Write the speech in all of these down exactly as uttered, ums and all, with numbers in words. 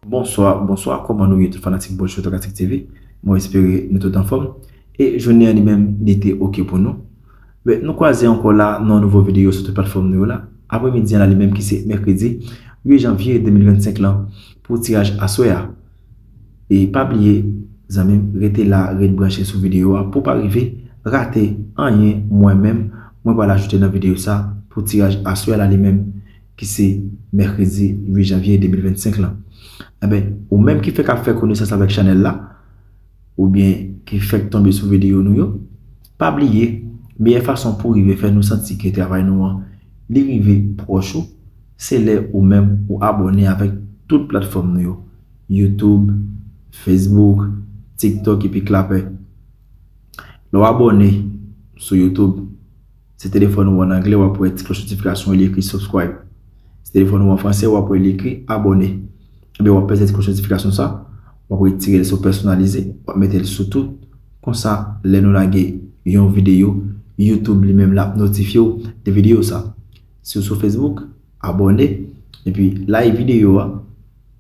Bonswa, bonswa, kòman nou ye tout fanatik Boul Show Tokasik T V? Mwen espere nou tout anfòm. E jounen an li menm, li te oke pou nou. Men, nou kwaze ankò la nan yon nouvo videyo sou tout platfòm nou yo la. Apremidi an la li menm ki se mèkredi uit janvye de mil vennsenk lan pou tiraj aswè a. E pa bliye, zanmi m, rete la, ret branche sou videyo a pou pa rive rate anyen mwen menm, mwen pral ajoute nan videyo sa pou tiraj aswè a la li menm ki se mèkredi uit janvye de mil vennsenk lan. Enben, ou menm ki fèk ap fè konesans avèk chanèl la, oubyen ki fèk tonbe sou videyo nou yo, pa bliye, meyè fason pou rive fè nou santi ke travay nou an, li rive pwòch ou, se lè ou menm ou abòne avèk tout platfòm nou yo, YouTube, Facebook, TikTok epi Clapper. Lè w abòne sou YouTube, se telefòn ou an anglè, w ap wè ti klòch notifikasyon an, li ekri subscribe. Se telefòn ou an fransè, w ap wè li ekri abòne. Ebyen, w ap peze ti klòch notifikasyon sa, w ap retire l sou pèsonalize, w ap mete l sou tout. Konsa, lè nou lage yon videyo, YouTube li menm l ap notifye w de videyo sa. Si w sou Facebook, abòne, epi like videyo a,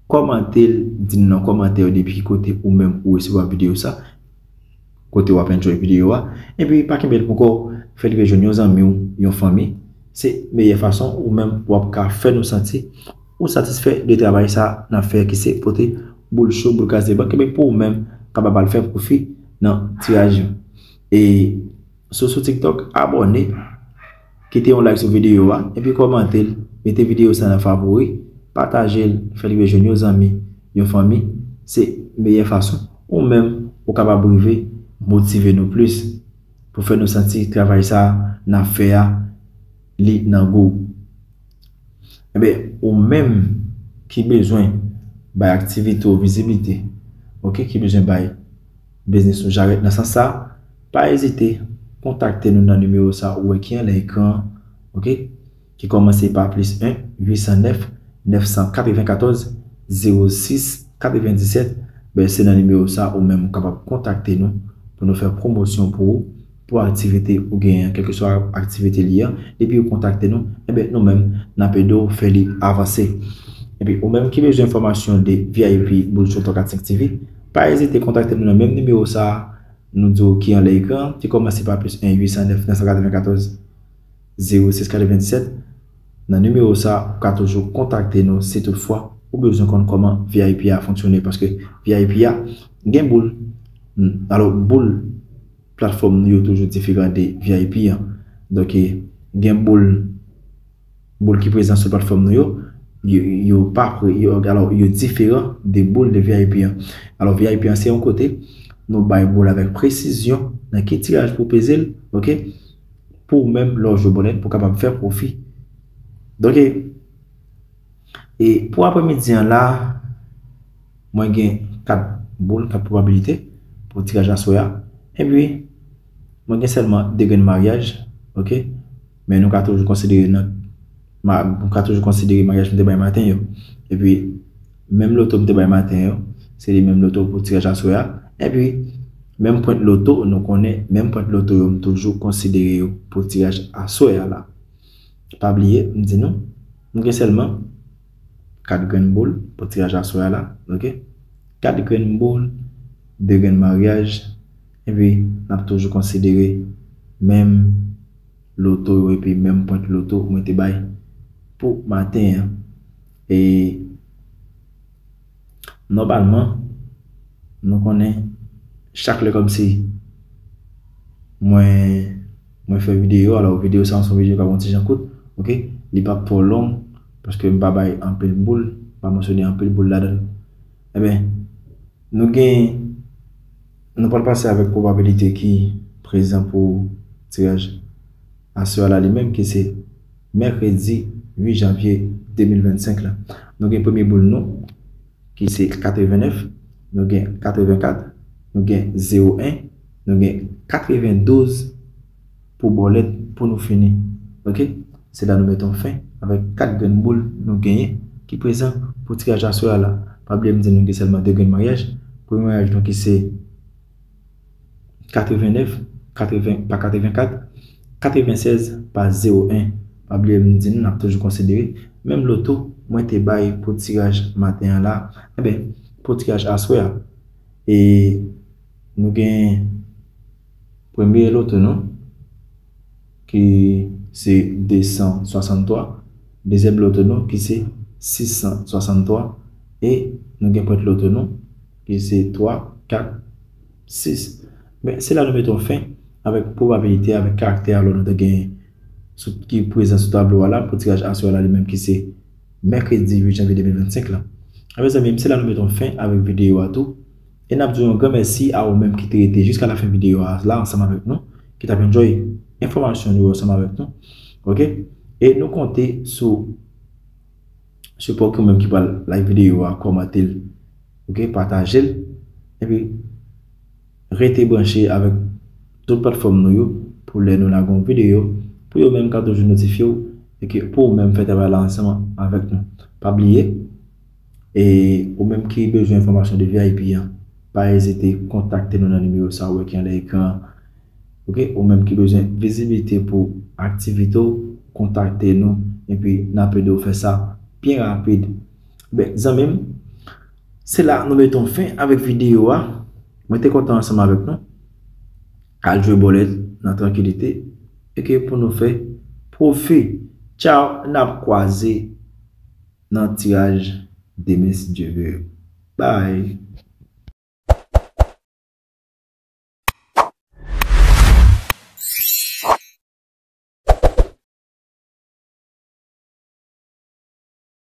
kòmante l, di n nan kòmantè yo depi ki kote ou menm ou resevwa videyo sa, kote w ap enjoy videyo a, epi pa kenbe l pou kò w, fè l rive jwenn yon zanmi w, yon fanmi. Se meyè fason ou menm w ap ka fè nou santi ou satisfè de travay sa n ap fè ki se pote Boul Show, Boul Kraze Bank, ebyen pou ou menm kapab al fè pwofi nan tiraj yo. E si w sou TikTok, abòne, kite yon like sou videyo a, epi kòmante l, mete videyo sa nan favori, pataje l, fè l rive jwenn yon zanmi, yon fanmi, se meyè fason ou menm ou kapab rive motive nou plis pou fè nou santi travay sa n ap fè a, li nan gou w. Enben, ou menm ki bezwen bay aktivite w viziblite, oke, ki bezwen bay biznis ou jarèt nan sans sa, pa ezite kontakte nou nan nimewo sa ou wè ki anlè ekran an, oke, ki kòmanse pa plis en uit san nèf nèf san katrevenkatòz zewo sis katrevendisèt. Ben, se nan nimewo sa ou menm ou kapab kontakte nou pou nou fè pwomosyon pou ou, pou aktivite ou genyen an, kèlkeswa aktivite li an, depi ou kontakte nou, enben, nou menm, n ap ede w fè li avanse. Epi, ou menm ki bezwen enfòmasyon de V I P Boul Show Tokasik T V, pa ezite kontakte nou nan menm nimewo sa a, nou di w ki anlè ekran an, ki kòmanse pa plis en uit san nèf nèf san katrevenkatòz zewo sis katrevendisèt. Nan nimewo sa, ou ka toujou kontakte nou si toutfwa ou bezwen konn kòman V I P a fonksyone, paske V I P a gen boul. Alò, boul platfòm nou yo toujou diferan de V I P an. Donk, gen boul, boul ki prezan sou platfòm nou yo, yo, yo pa pre, yo, alò, yo diferan de boul de V I P an. Alò, V I P an se yon kote nou bay boul avèk presizyon nan ki tiraj pou peze l, oke? Pou ou menm, lè w jwe bòlèt, pou w kapab fè pwofi. Donk, e pou apremidi an la, mwen gen kat boul, kat pwobabilite pou tiraj aswè a. Epi, mwen gen sèlman de grenn maryaj, oke? Men nou ka toujou konsidere nan, ma, nou ka toujou konsidere maryaj m te bay maten yo. Epi, menm loto m te bay maten yo, se li menm loto pou tiraj aswè a. Epi, menm pwent loto, nou konnen, menm pwent loto yo, m toujou konsidere yo pou tiraj aswè a la. Pa bliye, m di nou, nou gen sèlman kat grenn boul pou tiraj aswè a la, oke? Kat grenn boul, de grenn maryaj, epi n ap toujou konsidere menm loto yo epi menm pwent loto mwen te bay pou maten an. E nòmalman, nou konnen chak lè kòmsi mwen, mwen fè videyo, alò videyo sa a se yon videyo k ap yon ti jan kout, oke? Li p ap twò long, paske m pa bay anpil boul, m pa mansyone anpil boul ladan l. Enben, nou gen, nou pral pase avèk pwobabilite ki prezan pou tiraj aswè a la li menm, ki se mèkredi uit janvye de mil vennsenk la. Nou gen premye boul nou, ki se katrevennèf, nou gen katrevenkat, nou gen zewo en, nou gen katrevendouz pou bòlèt pou nou fini. Oke? Se la nou mete yon fen avèk kat grenn boul nou genyen ki prezan pou tiraj aswè a la. Pa bliye m di nou gen sèlman de grenn maryaj. Premye maryaj nou ki se katrevennèf, katreven, pa katrevenkat, katrevensèz pa zewo en. Pa bliye m di nou, n ap toujou konsidere Menm loto mwen te bay pou tiraj maten an la, enben, pou tiraj aswè a. E nou gen premye loto nou, ki se de san swasanntwa, dezyèm loto nou, ki se sis san swasanntwa, e nou gen pwent loto nou, ki se twa, kat, sis. Men, se la nou mete yon fen avèk pwobabilite, avèk karaktè alò nou te gen sou, ki prezan sou tablo a la, pou tiraj aswè a la, li menm ki se mèkredi uit janvye de mil vennsenk la. Enben, zanmi m, se la nou mete yon fen avèk videyo a tou. E n ap di yon gran mèsi a ou menm ki te rete jiska lafen videyo a la ansanm avèk nou, ki t ap enjoy enfòmasyon nou yo ansanm avèk nou. Oke? E nou konte sou sipò ke ou menm ki pral like videyo a, kòmante l, oke, pataje l, epi rete branche avèk tout platfòm nou yo pou lè nou lage yon videyo, pou yo menm ka toujou notifye w, e ke pou ou menm fè travay la ansanm avèk nou. Pa bliye, e ou menm ki bezwen enfòmasyon de V I P an, pa ezite kontakte nou nan nimewo sa ou wè ki anlè ekran an. Oke, ou menm ki bezwen vizibilite pou aktivite w, kontakte nou, epi n ap ede w fè sa byen rapid. Ben, zanmi m, se la nou mete yon fen avèk videyo a. Mwen te kontan ansanm avèk nou. Al jwe bòlèt nan trankilite, e ke pou nou fè pwofi. Tchaw, n ap kwaze nan tiraj demen si Dye vle. Bye.